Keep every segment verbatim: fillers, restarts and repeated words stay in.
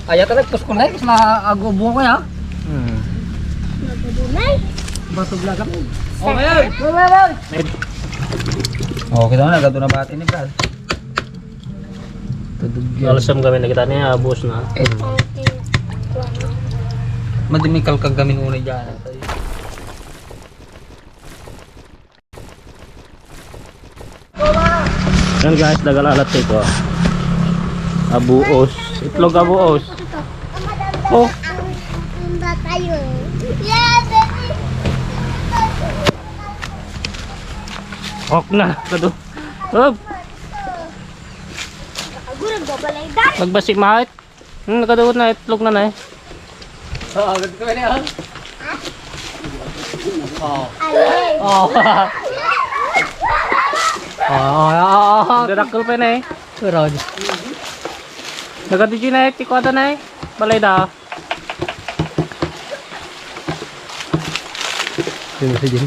Ay, ata nagpuskol na, eh, kasi maagubo ko, ya. Hmm. Nagubunay. Basog na kami. Okay, ay! Oh, kita na, nagado na bati ni Brad. Tudog yan. Alas siyam kami nakita niya, abos na. Eh. Madimikal kang kami ngunay dyan. Yan guys, dagala latte ko. Abuos. Itlog abuos. Oh. Ok na. Kado. Hop. Magbasi, mahal. Hmm, nagkadaot na itlog na na eh. Oo, agad ko na yun. Oo. Oo. Oo, oo, oo. Darakkel pa na eh. Pero, nagkadiji na eh. Tiko ata na eh. Balay da. Sino si Jim?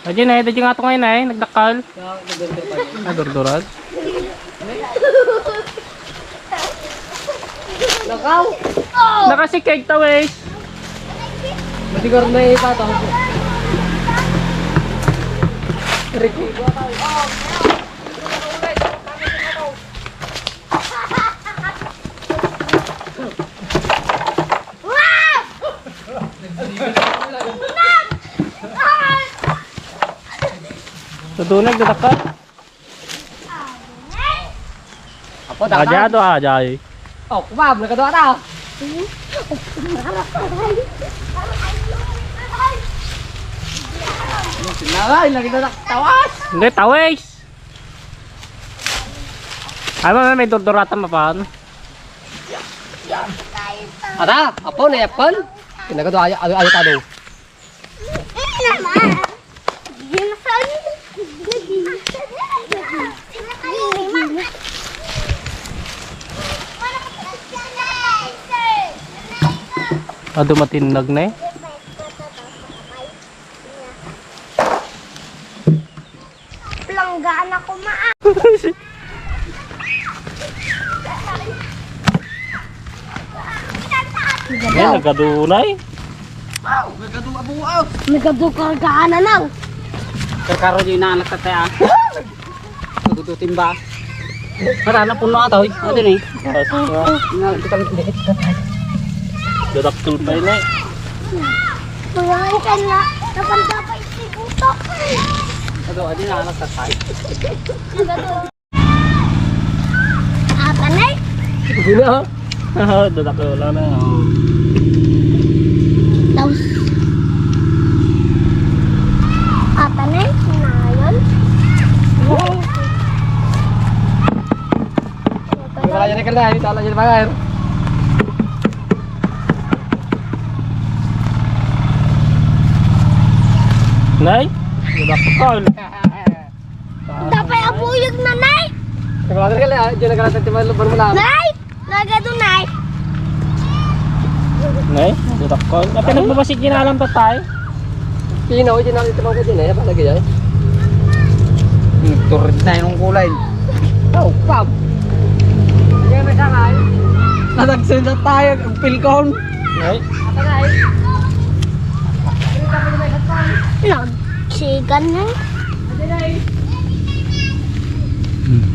Adi na, adi nga ito ngayon ay, nagdakal. Nagdurduran. Nakaw. Nakasikig tawis. Matigar na ipato. Ricky. Tudunag, dadakkel. Apo, dakkel. Aja, do, aja, eh. Oh, kumab, nagkadua na. Sinaway, lagi na tawas. Hindi, tawis. Ano na, may durduratan mapan? Ada, apo, nayapkan. Pinagado, ayo, ayo, ayo, tado. Adu, matinnag na eh. Planggaan ako, maa. Yan, nagkadunay. Nagadu abuaw. Nagadu kargaan na lang. Karkaro di na anak ka tayo. Tututin ba? Para na puno ata, oy. Ano ni? Nga, kita, dikit ka. Dadakkel pa yun eh. Kuya, ikan na. Napanda pa iti butok. Ano, ano na anak ka tayo? Apanay? Hindi na, oh. Dadakkel na, oh. Tapos, apanay? Nayon? Wala yan, ikan na, eh. Tala yan, mga, eh. Nay? Dadakkel. Dapat abuyag na, Nay. Nagkakadal ka lang, ah. Diyan nagkakadal, di ba, lubar mo na? Nay! Nagado, Nay. Nay, dadakkel. Apay nagbabasig ginalam, tatay? Pinaw, diyan nakita mo ko diyan, eh. Palagi yan. Hmm, turid na yung kulay. Oh, pam. Diyan may sangay. Nadagsun na tayo, ang pilkon. Nay? Apa, Nay? Nagsigan na. Hmm.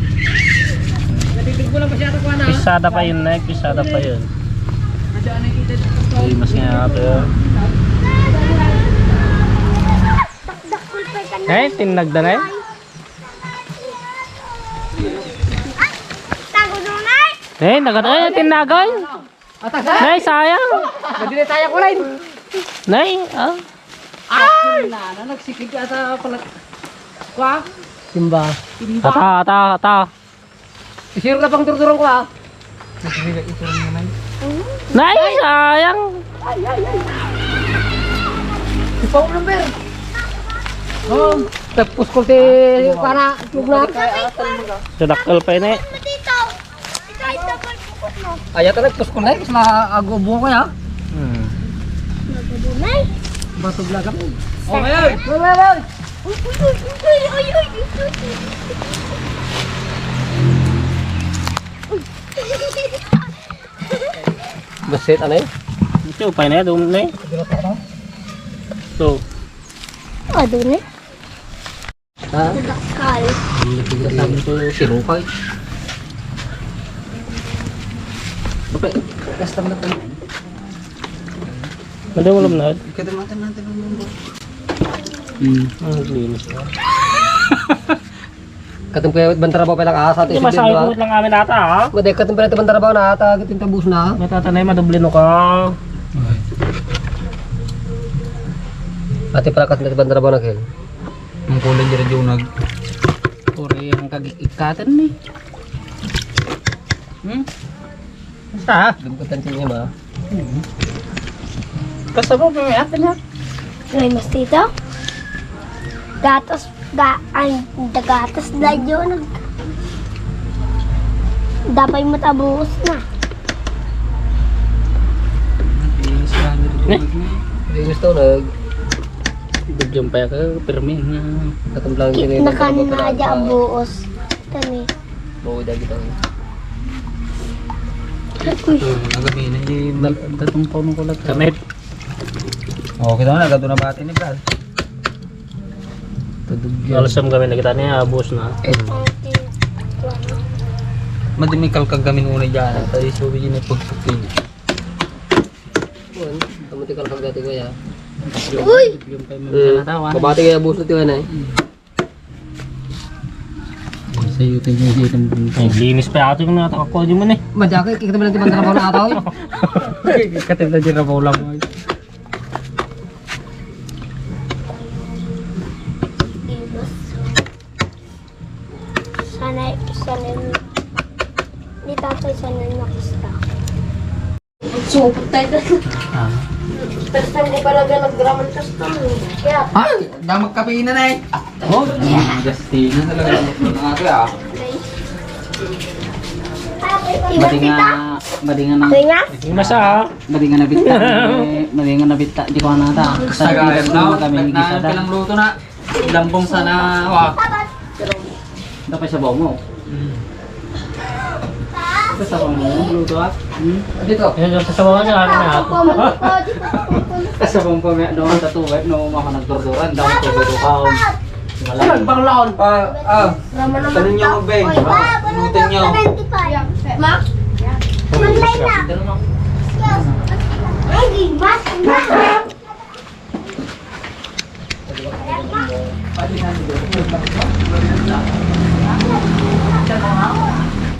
Pisada pa yun, Nay. Pisada pa yun. Ay, mas nga ito yun. Eh, tinnag da, Nay. Tago doon, Nay. Eh, nagad-, ay, tinnagan. Nay, sayang. Madali tayo kulay. Nay, ah. Ay! Na, na, nagsikig ata pala. Kwa? Timba. Timba. Ata, ata, ata. Isiro na pang turturong ko, ah. Nagsikig ito rin naman. Nay, sayang. Ay, ay, ay. Ikaw, number. Oh, tapos ko si, para, itlog na. Dadakkel pa yun eh. Ay, ata nagpuskol na, eh, kasi maagubo ko, ya. Hmm. Nagubunay. Basog na kami. Oh, ngayon. Uy, uy, uy, uy, uy, uy, uy. Set, ano eh? Ito, pay na yan, doon na eh. So, Adu ni? Ha? Dakal. Ang nagbibilang ko, sirukay. Kapag, custom na tayo. Madam, alam na. Ikadamatan natin ang mundo. Hmm. Ang linis na. Katong kaya ban trabaho pa lang asa, Hindi, ito, masabi diba? Ko lang amin ata, ha? Madi, katong pala ito ban trabaho na ata, katong tabus na. May tatanay, madoble no ka. Ate, pala katong ban trabaho na kayo. Ang kulay dyan, Junag. Puri ang kagikikatan ni. Hmm? Basta, ha? Dugkutan sa inyo, ma. Basta mo, may atin, ha? May mas dito? Gatas, ga, ay, da gatas da yun. Dapat matabuos na. Linis ka, ano, Junag, na. Linis to, nag- Dugyan pa ka, pirmi na. Katumplang Ki-, din, nakanin na dyan ang buos. Tani. Bawi dagiti. Uy. Ito, nagabi na, hindi mal-, datong pa mo kulat. Kamit. Oh, kita mo na, gato na bati ni Brad. Tudog yan. Alas siyam kami nakita niya, abos na. Eh. Madi may kalkag kami ngunay dyan. Tayo suwi yun ay pagputin. Uy, kamu ti kalkag dati, kuya. Uy! Yung pa yung Hmm. Mga natawa. Kabati kaya abos na tiwan ay. Sayutin mo, sayutin mo. Ay, linis pa ato yung nata-, ako, di man eh. Madya ka, ikita mo lang di ba trabaho na ata, oy? Ikita mo lang di trabaho lang, oy. Sanay, sanay. Ni tatay, sanay na kista. Supot tayo. Ah. First time ko talaga nagdraman custom. Kaya, ah, damag kape na na eh. Oh, Justina talaga. Mga ate, ah. Madi nga, madi nga nang, Ringas? Ringas, ah. Madi nga nabitta, eh, madi nga nabitta, di ko anata. Sa galit na, kami ni Gisada. Pinangluto na. Lambong sana, wa. Dapat sabaw mo. Sa sabaw mo, luto, ah. Hmm? Dito. Yan, sa sabaw na, ano na. Sa sabaw pa, may ano, sa tubig, no, mga nagdurduran, daw tubig ko kaon. Wala. Ano, banglaon? Ah, ah. Tanong niyo, Beng. Inutin niyo. Ma? Manlay na. Ay, di ba?